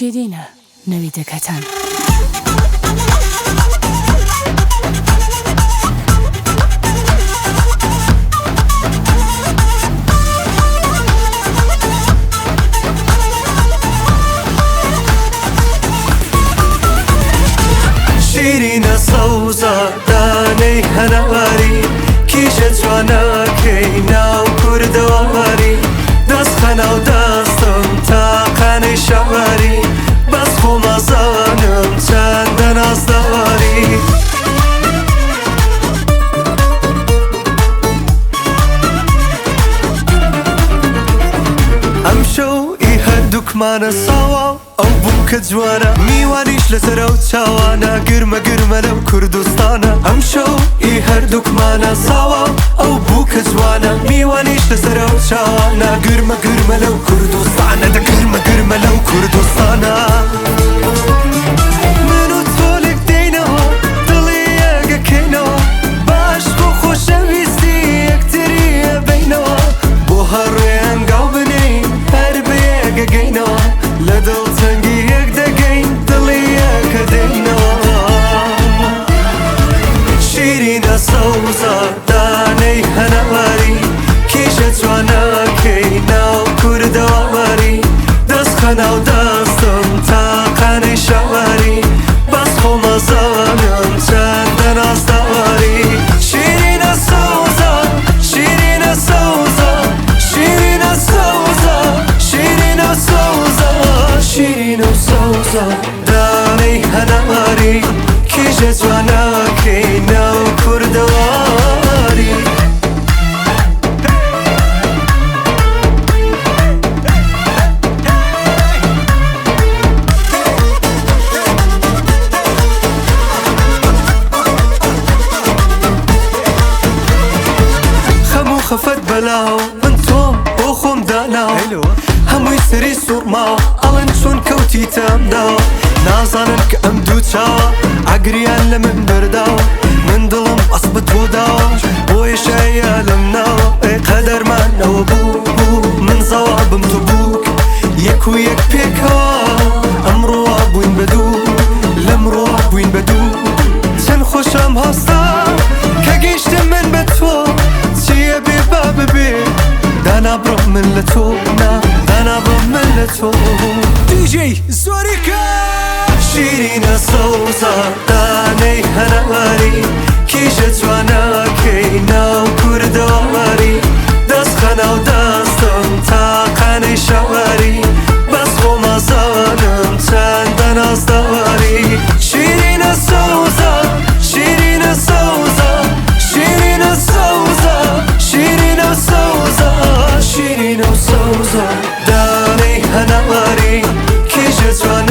شیرینە نەویدەکەتان. شیرینە سەوزە دانەی هەناری، کیژە جوانەکەی ناو کوردەواری، دەست خەناو دەستم تاقانەی شاری، بەس خۆمەزانم چەندە نازداری. ئەمشەو ئی هەردووکمانە ساوا ئەو بووکە جوانە، میوانیش لەسەر ئەو چاوانە، گرمە گرمە لەو کوردستانە. ئەمشەو ئی هەردووکمانە ساوا ئەو بووکە جوانە، میوانیش لەسەر ئەو چاوانە، گرمە گرمە لەو کوردستانە، دە گرمە گرمە لەو کوردستانە. من و تۆ لێک دێینەوە، دڵی یەکەکەینەوە، باش بۆ خۆشەویستی یەکتری ئەبەینەوە، بۆ هەر ڕێ هەنگاو بنێین هەر بە یەکەگەینەوە، لە دڵتەنگی یەک دەگەین دڵی یەکە دێینەوە. شیرینە سەوزە دانەی هەناری، کیژە جوانەکەی ناو کوردەواری، دەست خەناو دەستم تاقانەی شاری، بەس خۆمەزانم چەندە نازداری. شیرینە سەوزە، شیرینە سەوزە، شیرینە سەوزە، شیرینە سەوزە، شیرینە و سەوزە دانەی هەناری، کیژە جوانەکەی ناو کوردەواری. خەم و خەفەت بەلاو من تۆم بۆ خۆم داناو، هەمووی سەری سوڕماوە ئەڵێن چۆن کەوتیتە ئەم داوە، نازانن کە ئەم دوو چاوە ئاگریان لە من بەرداوە، من دڵم ئەس بە تۆ داوە بۆیە شایە لەم ناوە. ئێ قەدەرمان ئەوە بوو بوو، من زەوابم تۆ بووک، یەک و یەک پێکەوە ئەمڕۆ بووین بە دوو، لەمڕۆ بووین بە دوو. چەند خۆشم هەستا کە گەیشتم من بە تۆ، چییە بێ با ببێ دانا بڕم من لە تۆ، نا دانا بڕم من لە تۆ. دیجەی زۆریکە. شیرینە سەوزە دانەی هەناری، کیژە جوانەکەی ناو کوردەواری، دەست خەناو دەستم تاقانەی شاری، بەس خۆمەزانم چەندە نازداری. شیرینە سەوزە، شیرینە سەوزە، شیرینە سەوزە، شیرینە سەوزە، شیرینە و سەوزە دانەی هەناری، کیژە جوانەکەی